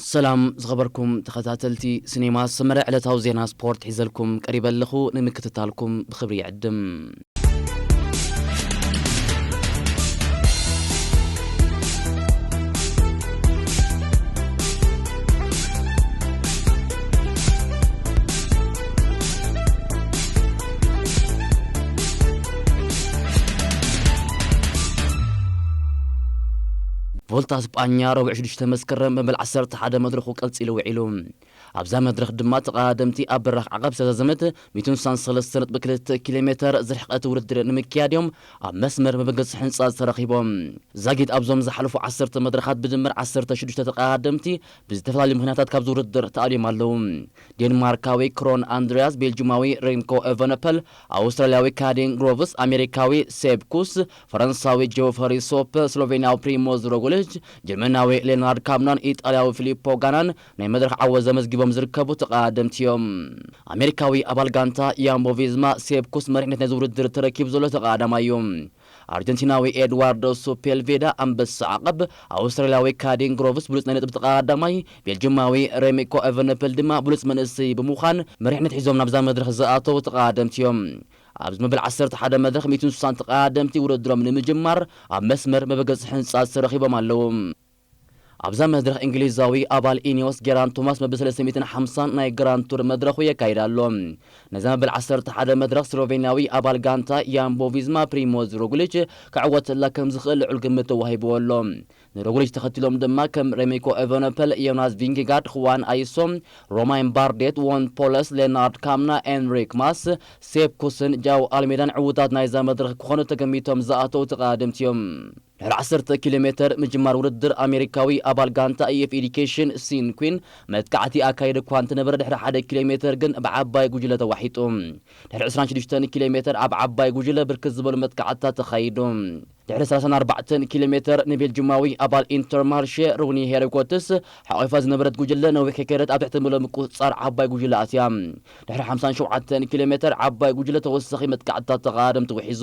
ሰላም ዝኸበርኩም ተኸታተልቲ ሲኔማ ሰመረ፣ ዕለታዊ ዜና ስፖርት ሒዘልኩም ቀሪበ ኣለኹ። ንምክትታልኩም ብኽብሪ ይዕድም። ቮልታ ስጳኛ ረቡዕ ሽዱሽተ መስከረም መበል ዓሰርተ ሓደ መድረኹ ቀጺሉ ውዒሉ። ኣብዛ መድረኽ ድማ ተቐዳደምቲ ኣብ ብራኽ ዓቐብ ዝተዛዘመት ሚእትን ስሳን ሰለስተ ነጥቢ ክልተ ኪሎ ሜተር ዝርሕቐት ውድድር ንምክያድ እዮም ኣብ መስመር መበገሲ ህንጻ ዝተረኺቦም። ዛጊት ኣብዞም ዝሓለፉ ዓሰርተ መድረኻት ብድምር ዓሰርተ ሽዱሽተ ተቐዳደምቲ ብዝተፈላለዩ ምኽንያታት ካብዚ ውድድር ተኣልዮም ኣለዉ። ዴንማርካዊ ክሮን ኣንድርያስ፣ ቤልጂማዊ ሬምኮ ኤቨነፐል፣ ኣውስትራልያዊ ካዴን ግሮቭስ፣ ኣሜሪካዊ ሴፕ ኩስ፣ ፈረንሳዊ ጆፈሪ ሶፕ፣ ስሎቬንያዊ ፕሪሞዝ ሮግሊች፣ ጀርመናዊ ሌናርድ ካምናን ኢጣልያዊ ፊሊፖ ጋናን ናይ መድረኽ ዓወት ዘመዝጊቦም ዝርከቡ ተቐዳደምቲ እዮም። ኣሜሪካዊ ኣባል ጋንታ ያምቦ ቪዝማ ሴፕ ኩስ መሪሕነት ናይዚ ውድድር ተረኪቡ ዘሎ ተቐዳዳማይ እዩ። ኣርጀንቲናዊ ኤድዋርዶ ሱፔልቬዳ ኣንበሳ ዓቐብ፣ ኣውስትራልያዊ ካዲን ግሮቭስ ብሉጽ ናይ ነጥቢ ተቐዳዳማይ፣ ቤልጅማዊ ሬሚኮ ኤቨነፐል ድማ ብሉጽ መንእሰይ ብምዃን መሪሕነት ሒዞም ናብዛ መድረኽ ዝኣተዉ ተቐዳደምቲ እዮም። ኣብዚ መበል ዓሰርተ ሓደ መድረኽ ሚእትን ስሳን ተቐዳደምቲ ውድድሮም ንምጅማር ኣብ መስመር መበገሲ ህንጻ ተረኺቦም ኣለዉ። ኣብዛ መድረኽ እንግሊዛዊ ኣባል ኢኒዮስ ጌራን ቶማስ መበል ሰለስተ ሚእትን ሓምሳን ናይ ግራንድ ቱር መድረኹ የካይድ ኣሎ። ነዛ መበል ዓሰርተ ሓደ መድረኽ ስሎቬንያዊ ኣባል ጋንታ ያምቦ ቪዝማ ፕሪሞዝ ሮግሊች ክዕወተላ ከም ዝኽእል ልዑል ግምት ተዋሂብዎ ኣሎ። ንሮግሊች ተኸቲሎም ድማ ከም ሬሚኮ ኤቨኖፐል፣ ዮናስ ቪንጌጋርድ፣ ክዋን ኣይሶ፣ ሮማይን ባርዴት፣ ዎን ፖለስ፣ ሌናርድ ካምና፣ ኤንሪክ ማስ፣ ሴፕ ኩስን ጃው ኣልሜዳን ዕዉታት ናይዛ መድረኽ ክኾኑ ተገሚቶም ዝኣተዉ ተቐዳደምቲ እዮም። ድሕሪ ዓሰርተ ኪሎ ሜተር ምጅማር ውድድር ኣሜሪካዊ ኣባል ጋንታ ኢኤፍ ኤዲኬሽን ሲን ኩን መጥቃዕቲ ኣካይዱ እኳ እንተነበረ ድሕሪ ሓደ ኪሎ ሜተር ግን ብዓባይ ጉጅለ ተዋሒጡ። ድሕሪ ዕስራን ሽዱሽተን ኪሎ ሜተር ኣብ ዓባይ ጉጅለ ብርክት ዝበሉ መጥቃዕትታት ተኻይዱ። ድሕሪ ሰላሳን ኣርባዕተን ኪሎ ሜተር ንቤልጅማዊ ኣባል ኢንተርማርሼ ሩኒ ሄሪጎትስ ሓቒፋ ዝነበረት ጉጅለ ነዊሕ ከይከደት ኣብ ትሕቲ ምሉእ ምቁጽጻር ዓባይ ጉጅለ ኣትያ። ድሕሪ ሓምሳን ሸውዓተን ኪሎ ሜተር ዓባይ ጉጅለ ተወሳኺ መጥቃዕትታት ተቓደምቲ ውሒዙ።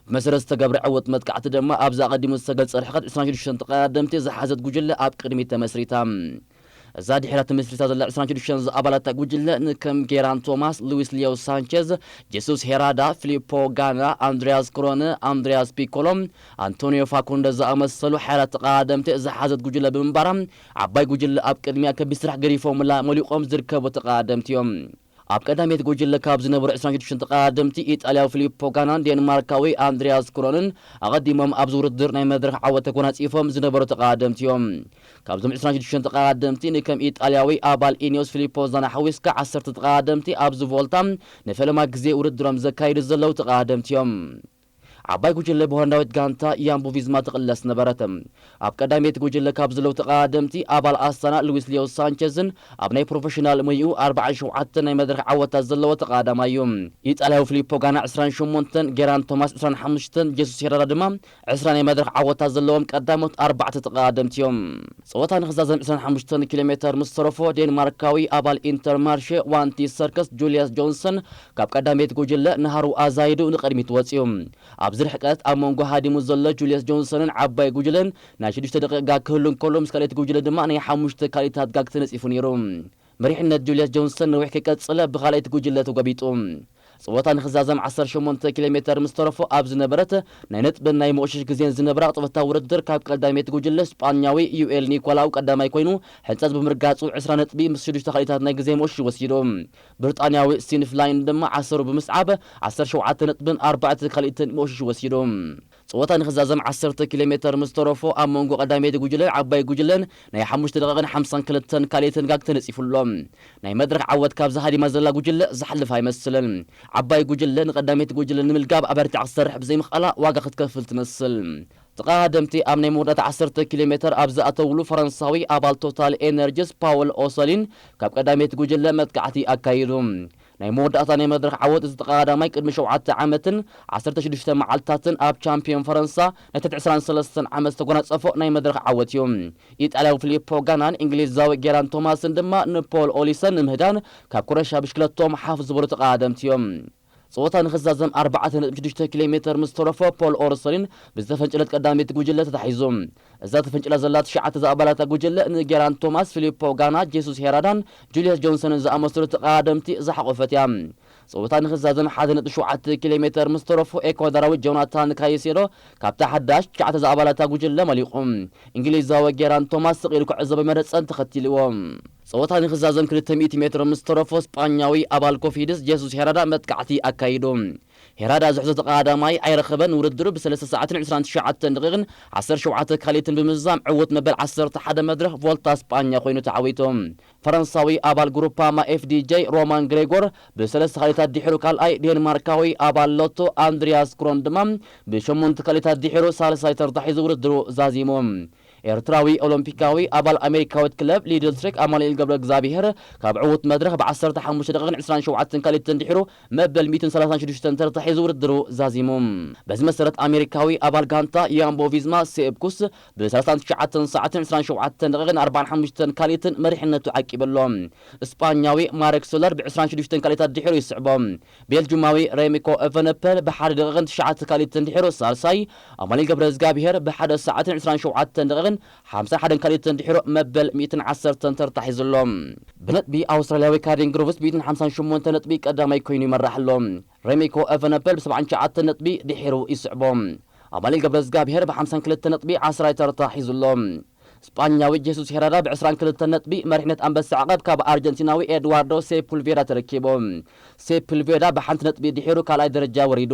ብመሰረት ዝተገብረ ዕውት መጥቃዕቲ ድማ ኣብዚ ኣቐዲሙ ዝተገልጸ ርሕቀት ዕስራን ሽዱሽተን ተቐዳደምቲ ዝሓዘት ጉጅለ ኣብ ቅድሚት ተመስሪታ። እዛ ድሕራ ተመስሪታ ዘላ ዕስራን ሽዱሽተን ዝኣባላታ ጉጅለ ንከም ጌራን ቶማስ፣ ሉዊስ ሊዮ ሳንቼዝ፣ ጄሱስ ሄራዳ፣ ፊሊፖ ጋና፣ ኣንድሪያስ ክሮነ፣ ኣንድሪያስ ፒኮሎ፣ ኣንቶኒዮ ፋኩንደ ዝኣመሰሉ ሓያላት ተቐዳደምቲ ዝሓዘት ጉጅለ ብምንባራ ዓባይ ጉጅለ ኣብ ቅድሚያ ከቢድ ስራሕ ገዲፎምላ መሊቖም ዝርከቡ ተቐዳደምቲ እዮም። ኣብ ቀዳመይቲ ጉጅለ ካብ ዝነበሩ ዕስራን ሽዱሽተን ተቐዳደምቲ ኢጣልያዊ ፊሊፖ ጋናን ዴንማርካዊ ኣንድሪያስ ክሮንን ኣቐዲሞም ኣብዚ ውድድር ናይ መድረኽ ዓወት ተጎናጺፎም ዝነበሩ ተቐዳደምቲ እዮም። ካብዞም ዕስራን ሽዱሽተን ተቐዳደምቲ ንከም ኢጣልያዊ ኣባል ኢኒዮስ ፊሊፖ ዛና ሓዊስካ ዓሰርተ ተቐዳደምቲ ኣብዚ ቮልታ ንፈለማ ግዜ ውድድሮም ዘካይዱ ዘለዉ ተቐዳደምቲ እዮም። ዓባይ ጉጅለ ብሆላንዳዊት ጋንታ ያምቦ ቪዝማ ትቕለስ ነበረት። ኣብ ቀዳመይቲ ጉጅለ ካብ ዘለዉ ተቐዳደምቲ ኣባል ኣስታና ሉዊስ ሊዮ ሳንቸዝን ኣብ ናይ ፕሮፌሽናል ሞይኡ ኣርባዓን ሸውዓተን ናይ መድረኽ ዓወታት ዘለዎ ተቐዳዳማይ እዩ። ኢጣልያዊ ፊሊፖ ጋና ዕስራን ሸሞንተን፣ ጌራን ቶማስ ዕስራን ሓሙሽተን፣ ጄሱስ ሄራራ ድማ ዕስራ ናይ መድረኽ ዓወታት ዘለዎም ቀዳሞት ኣርባዕተ ተቐዳደምቲ እዮም። ጸወታ ንኽዛዘም ዕስራን ሓሙሽተን ኪሎ ሜተር ምስ ተረፎ ዴንማርካዊ ኣባል ኢንተርማርሼ ዋንቲ ሰርከስ ጁልያስ ጆንሰን ካብ ቀዳመይቲ ጉጅለ ንሃሩ ኣዛይዱ ንቕድሚት ወጺኡ። ኣብዚ ርሕቀት ኣብ መንጎ ሃዲሙ ዘሎ ጁልያስ ጆንሰንን ዓባይ ጉጅለን ናይ ሽዱሽተ ደቂቕ ጋግ ክህሉ እንከሎ፣ ምስ ካልኣይቲ ጉጅለ ድማ ናይ ሓሙሽተ ካልኢታት ጋግ ተነጺፉ ነይሩ። መሪሕነት ጁልያስ ጆንሰን ነዊሕ ከይቀጸለ ብኻልኣይቲ ጉጅለ ተጎቢጡ። ጸወታ ንኽዛዘም ዓሰርተ ሸሞንተ ኪሎ ሜተር ምስ ተረፎ ኣብ ዝነበረት ናይ ነጥብን ናይ መቑሽሽ ግዜን ዝነብራ ጸወታ ውድድር ካብ ቀዳመይቲ ጉጅለ ስጳኛዊ ዩኤል ኒኮላው ቀዳማይ ኮይኑ ሕንጸት ብምርጋጹ ዕስራ ነጥቢ ምስ ሽዱሽተ ካልኢታት ናይ ግዜ መቑሽሽ ወሲዱ። ብሪጣንያዊ ስቲን ፍላይን ድማ ዓሰሩ ብምስዓብ ዓሰርተ ሸውዓተ ነጥብን ኣርባዕተ ካልኢትን መቑሽሽ ወሲዱ። ጸወታ ንኽዛዘም ዓሰርተ ኪሎ ሜተር ምስ ተረፎ ኣብ መንጎ ቀዳመይቲ ጉጅለን ዓባይ ጉጅለን ናይ ሓሙሽተ ደቂቕን ሓምሳን ክልተን ካልኢትን ጋግ ተነጺፉ ኣሎ። ናይ መድረኽ ዓወት ካብዛ ሃዲማ ዘላ ጉጅለ ዝሓልፍ ኣይመስልን። ዓባይ ጉጅለ ንቐዳመይቲ ጉጅለ ንምልጋብ ኣበርቲዓ ክትሰርሕ ብዘይምኽኣላ ዋጋ ክትከፍል ትመስል። ተቐዳደምቲ ኣብ ናይ መወዳእታ ዓሰርተ ኪሎ ሜተር ኣብ ዝኣተውሉ ፈረንሳዊ ኣባል ቶታል ኤነርጂስ ፓውል ኦሰሊን ካብ ቀዳመይቲ ጉጅለ መጥቃዕቲ ኣካይዱ። ናይ መወዳእታ ናይ መድረኽ ዓወት እዚ ተቐዳዳማይ ቅድሚ ሸውዓተ ዓመትን ዓሰርተ ሽዱሽተ መዓልትታትን ኣብ ቻምፒዮን ፈረንሳ ናይ ትሕቲ ዕስራን ሰለስተን ዓመት ዝተጎናጸፎ ናይ መድረኽ ዓወት እዩ። ኢጣልያዊ ፊሊፖ ጋናን እንግሊዛዊ ጌራን ቶማስን ድማ ንፖል ኦሊሰን ንምህዳን ካብ ኩረሻ ብሽክለቶም ሓፍ ዝበሉ ተቐዳደምቲ እዮም። ጸወታ ንኽዛዘም ኣርባዕተ ነጥቢ ሽዱሽተ ኪሎ ሜተር ምስ ተረፎ፣ ፖል ኦርሶሊን ብዝተፈንጨለት ቀዳመይቲ ጉጅለ ተታሒዙ። እዛ ተፈንጭላ ዘላ ትሽዓተ ዝኣባላታ ጉጅለ ንጌራን ቶማስ፣ ፊሊፖ ጋና፣ ጄሱስ ሄራዳን ጁልየስ ጆንሰንን ዝኣመሰሉ ተቐዳደምቲ ዝሓቖፈት እያ። ጸወታ ንኽዛዘም ሓደ ነጥቢ ሸውዓተ ኪሎ ሜተር ምስ ተረፎ፣ ኤኳዶራዊ ጆናታን ካይሴዶ ካብታ ሓዳሽ ትሽዓተ ዝኣባላታ ጉጅለ መሊቑ። እንግሊዛዊ ጌራን ቶማስ ስቕ ኢሉ ክዕዘቦ ኣይመረጸን፣ ተኸቲልዎ። ጸወታ ንኽዛዘም ክልተ ሚእቲ ሜትሮ ምስ ተረፎ፣ ስጳኛዊ ኣባል ኮፊድስ ጄሱስ ሄራዳ መጥቃዕቲ ኣካይዱ። ሄራዳ ዝሕዞ ተቐዳዳማይ ኣይረኸበን። ውድድሩ ብሰለስተ ሰዓትን ዕስራን ትሽዓተን ደቂቕን ዓሰርተ ሸውዓተ ካልኢትን ብምዝዛም ዕዉት መበል ዓሰርተ ሓደ መድረኽ ቮልታ ስጳኛ ኮይኑ ተዓዊቱ። ፈረንሳዊ ኣባል ግሩፓማ ኤፍዲጄ ሮማን ግሬጎር ብሰለስተ ካልኢታት ድሒሩ ካልኣይ፣ ዴንማርካዊ ኣባል ሎቶ ኣንድሪያስ ክሮን ድማ ብሸሞንተ ካልኢታት ድሒሩ ሳልሳይ ተርታ ሒዙ ውድድሩ ዛዚሙ። ኤርትራዊ ኦሎምፒካዊ ኣባል ኣሜሪካዊት ክለብ ሊድል ትሬክ ኣማኑኤል ገብረ እግዚኣብሔር ካብ ዕዉት መድረኽ ብ ዓሰርተ ሓሙሽተ ደቂቕን ዕስራን ሸውዓተን ካልኢትን ድሒሩ መበል ሚእትን ሰላሳን ሽዱሽተን ተርታ ሒዙ ውድድሩ ዛዚሙ። በዚ መሰረት ኣሜሪካዊ ኣባል ጋንታ ያምቦ ቪዝማ ሴፕ ኩስ ብ ሰላሳን ትሽዓተን ሰዓትን ዕስራን ሸውዓተን ደቂቕን ኣርባዓን ሓሙሽተን ካልኢትን መሪሕነቱ ዓቂቡ ኣሎ። እስጳኛዊ ማሬክ ሶለር ብ ዕስራን ሽዱሽተን ካልኢታት ድሒሩ ይስዕቦ። ቤልጁማዊ ሬሚኮ ኤቨነፐል ብሓደ ደቂቕን ትሽዓተ ካልኢትን ድሒሩ ሳልሳይ፣ ኣማኑኤል ገብረ እግዚኣብሔር ብሓደ ሰዓትን ዕስራን ሸውዓተን ደቂቕን ሓምሳን ሓደን ካልኢትን ድሒሩ መበል ሚእትን ዓሰርተን ተርታ ሒዙ ኣሎ። ብነጥቢ ኣውስትራልያዊ ካሪን ግሩቭስ ሚእትን ሓምሳን ሸሞንተ ነጥቢ ቀዳማይ ኮይኑ ይመርሕ ኣሎ። ሬሚኮ ኤቨነፐል ብ ሰብዓን ትሽዓተን ነጥቢ ድሒሩ ይስዕቦ። ኣማኑኤል ገብረ እግዚኣብሔር ብ ሓምሳን ክልተ ነጥቢ ዓስራይ ተርታ ሒዙ ኣሎ። ስጳኛዊ ጄሱስ ሄራዳ ብ ዕስራን ክልተን ነጥቢ መሪሕነት ኣንበሳ ዓቐብ ካብ ኣርጀንቲናዊ ኤድዋርዶ ሴፑልቬዳ ተረኪቡ። ሴፑልቬዳ ብሓንቲ ነጥቢ ድሒሩ ካልኣይ ደረጃ ወሪዱ።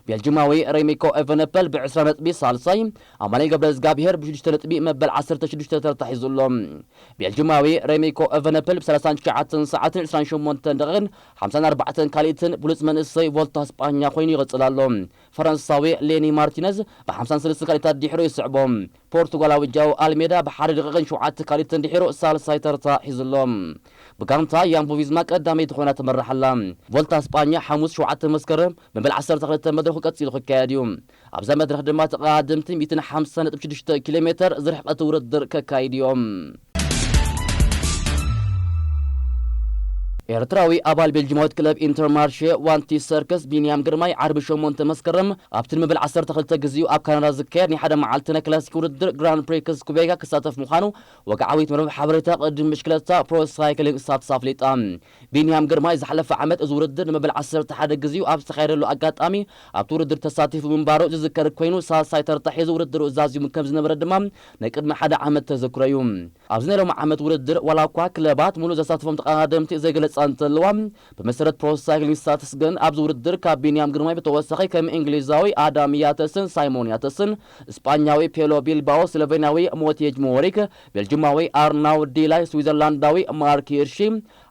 ቤልጅማዊ ሬሚኮ ኤቨነፐል ብ ዕስራ ነጥቢ ሳልሳይ፣ ኣማኑኤል ገብረ እግዚኣብሔር ብሽዱሽተ ነጥቢ መበል ዓሰርተ ሽዱሽተ ተርታ ሒዙ ኣሎ። ቤልጅማዊ ሬሚኮ ኤቨነፐል ብ ሰላሳን ትሽዓተን ሰዓትን ዕስራን ሸሞንተን ደቂቕን ሓምሳን ኣርባዕተን ካልኢትን ብሉጽ መንእሰይ ቮልታ ስጳኛ ኮይኑ ይቕጽል ኣሎ። ፈረንሳዊ ሌኒ ማርቲነዝ ብ ሓምሳን ሰለስተን ካልኢታት ድሒሩ ይስዕቦ። ፖርቱጋላዊ ጃው ኣልሜዳ ብሓደ ደቂቕን ሸውዓተ ካልኢትን ድሒሩ ሳልሳይ ተርታ ሒዙ ኣሎ። ብጋንታ ያምቦ ቪዝማ ቀዳመይቲ ኮይና ትመርሕ ኣላ። ቮልታ ስጳኛ ሓሙስ ሸውዓተ መስከረም መበል ዓሰርተ ክልተ መድረኹ ቀጺሉ ክካየድ እዩ። ኣብዛ መድረኽ ድማ ተቐዳደምቲ ሚእትን ሓምሳን ነጥቢ ሽዱሽተ ኪሎ ሜተር ዝርሕቐት ውድድር ከካይዱ እዮም። ኤርትራዊ ኣባል ቤልጅማዊት ክለብ ኢንተርማርሼ ዋንቲ ሰርከስ ቢንያም ግርማይ ዓርቢ ሸሞንተ መስከረም ኣብቲ ንመበል ዓሰርተ ክልተ ግዜኡ ኣብ ካናዳ ዝካየድ ናይ ሓደ መዓልቲ ናይ ክላሲክ ውድድር ግራንድ ፕሪክስ ኩቤካ ክሳተፍ ምዃኑ ወግዓዊት መርበብ ሓበሬታ ቅድድም ብሽክለታ ፕሮ ሳይክሊንግ ስታትስ ኣፍሊጣ። ቢንያም ግርማይ ዝሓለፈ ዓመት እዚ ውድድር ንመበል ዓሰርተ ሓደ ግዜኡ ኣብ ዝተኻየደሉ ኣጋጣሚ ኣብቲ ውድድር ተሳቲፉ ምንባሩ ዝዝከር ኮይኑ፣ ሳልሳይ ተርታ ሒዙ ውድድሩ ዛዚሙ ከም ዝነበረ ድማ ናይ ቅድሚ ሓደ ዓመት ተዘክሮ እዩ። ኣብዚ ናይ ሎሚ ዓመት ውድድር ዋላ እኳ ክለባት ሙሉእ ዘሳትፎም ተቐዳደምቲ ዘይገለጻ እንተለዋ፣ ብመሰረት ፕሮ ሳይክሊንግ ስታትስ ግን ኣብዚ ውድድር ካብ ቢንያም ግርማይ ብተወሳኺ ከም እንግሊዛዊ ኣዳም ያተስን ሳይሞን ያተስን፣ እስጳኛዊ ፔሎ ቢልባኦ፣ ስሎቬንያዊ ሞቲጅ ሞሪክ፣ ቤልጅማዊ ኣርናው ዲላይ፣ ስዊዘርላንዳዊ ማርክ ሂርሺ፣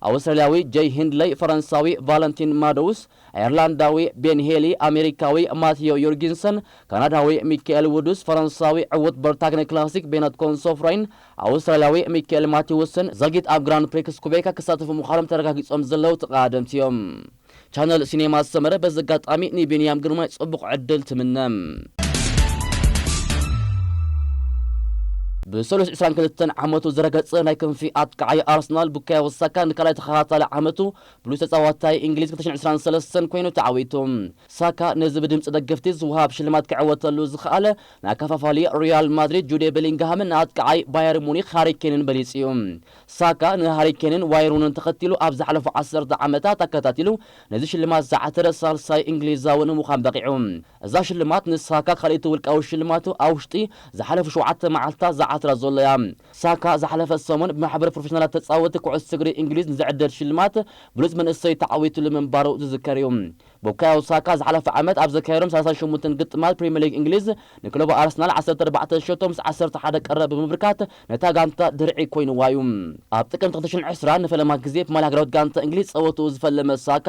ኣውስትራልያዊ ጀይ ሂንድለይ፣ ፈረንሳዊ ቫለንቲን ማዶውስ፣ ኣየርላንዳዊ ቤን ሄሊ፣ ኣሜሪካዊ ማቲዮ ዮርጊንሰን፣ ካናዳዊ ሚካኤል ውዱስ፣ ፈረንሳዊ ዕዉት በርታግነ ክላሲክ ቤነት ኮንሶፍራይን ኣውስትራልያዊ ሚካኤል ማቲውስን ዘጊት ኣብ ግራንድ ፕሪክስ ኩቤካ ክሳተፉ ምዃኖም ተረጋጊጾም ዘለዉ ተቐዳደምቲ እዮም። ቻነል ሲኔማ ሰመረ በዚ ኣጋጣሚ ንቢንያም ግርማይ ጽቡቕ ዕድል ትምነ። ብሰሉስ ዕስራን ክልተን ዓመቱ ዝረገጸ ናይ ክንፊ ኣጥቃዓይ ኣርሰናል ቡካዮ ሳካ ንካልኣይ ተኸታታሊ ዓመቱ ብሉጽ ተጻዋታይ እንግሊዝ ክልተ ሽሕን ዕስራን ሰለስተን ኮይኑ ተዓዊቱ። ሳካ ነዚ ብድምጺ ደገፍቲ ዝወሃብ ሽልማት ክዕወተሉ ዝኸኣለ ንኣከፋፋሊ ሪያል ማድሪድ ጁዴ ቤሊንግሃምን ንኣጥቃዓይ ባየር ሙኒክ ሃሪ ኬንን በሊጹ እዩ። ሳካ ንሃሪ ኬንን ዋይሩንን ተኸቲሉ ኣብ ዝሓለፉ ዓሰርተ ዓመታት ኣከታቲሉ ነዚ ሽልማት ዝዓተረ ሳልሳይ እንግሊዛዊ ንምዃን በቒዑ። እዛ ሽልማት ንሳካ ካልኣይቲ ውልቃዊ ሽልማቱ ኣብ ውሽጢ ዝሓለፉ ሸውዓተ መዓልታት ዝዓትራ ዘሎ እያ። ሳካ ዝሓለፈ ሰሙን ብማሕበር ፕሮፌሽናላት ተጻወቲ ኩዕሶ እግሪ እንግሊዝ ንዝዕደል ሽልማት ብሉጽ መንእሰይ ተዓዊቱሉ ምንባሩ ዝዝከር እዩ። ቡካዮ ሳካ ዝሓለፈ ዓመት ኣብ ዘካየዶም ሰላሳን ሸሞንተን ግጥማት ፕሪምየር ሊግ እንግሊዝ ንክለቡ ኣርሰናል ዓሰርተ ኣርባዕተ ሸቶ ምስ ዓሰርተ ሓደ ቀረብ ብምብርካት ነታ ጋንታ ድርዒ ኮይንዋ እዩ። ኣብ ጥቅምቲ ክልተ ሽሕን ዕስራን ንፈለማ ግዜ ብማልያ ሃገራዊት ጋንታ እንግሊዝ ጸወትኡ ዝፈለመ ሳካ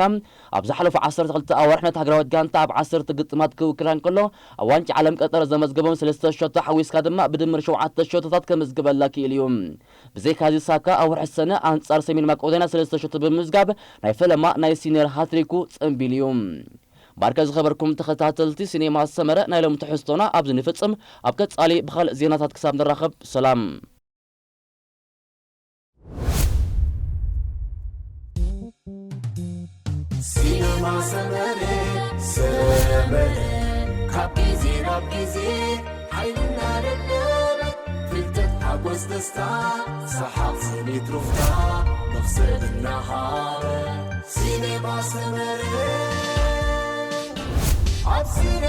ኣብ ዝሓለፉ ዓሰርተ ክልተ ኣዋርሕ ነታ ሃገራዊት ጋንታ ኣብ ዓሰርተ ግጥማት ክውክላ እንከሎ ኣብ ዋንጫ ዓለም ቀጠር ዘመዝገቦም ሰለስተ ሸቶ ሓዊስካ ድማ ብድምር ሸውዓተ ሸቶታት ከምዝግበላ ክኢሉ እዩ። ብዘይካዚ ሳካ ኣብ ወርሒ ሰነ ኣንጻር ሰሜን ማቄዶንያ ሰለስተ ሸቶ ብምምዝጋብ ናይ ፈለማ ናይ ሲኒየር ሃትሪኩ ጸንቢሉ እዩ። ባርከ ዝኸበርኩም ተኸታተልቲ ሲኔማ ሰመረ ናይ ሎም ትሕዝቶና ኣብዚ ንፍጽም። ኣብ ቀጻሊ ብኻልእ ዜናታት ክሳብ ንራኸብ ሰላም። ሲነማ ሰመረ ሰመረ ካብ ግዜ ናብ ግዜ ሓይልና ደደበ ፍልጠት ሓጎስ ደስታ ሰሓቕ ስኒት ሩፍታ መኽሰብ እናሃበ ሲኔማ ሰመረ ኣብ ሲኔማ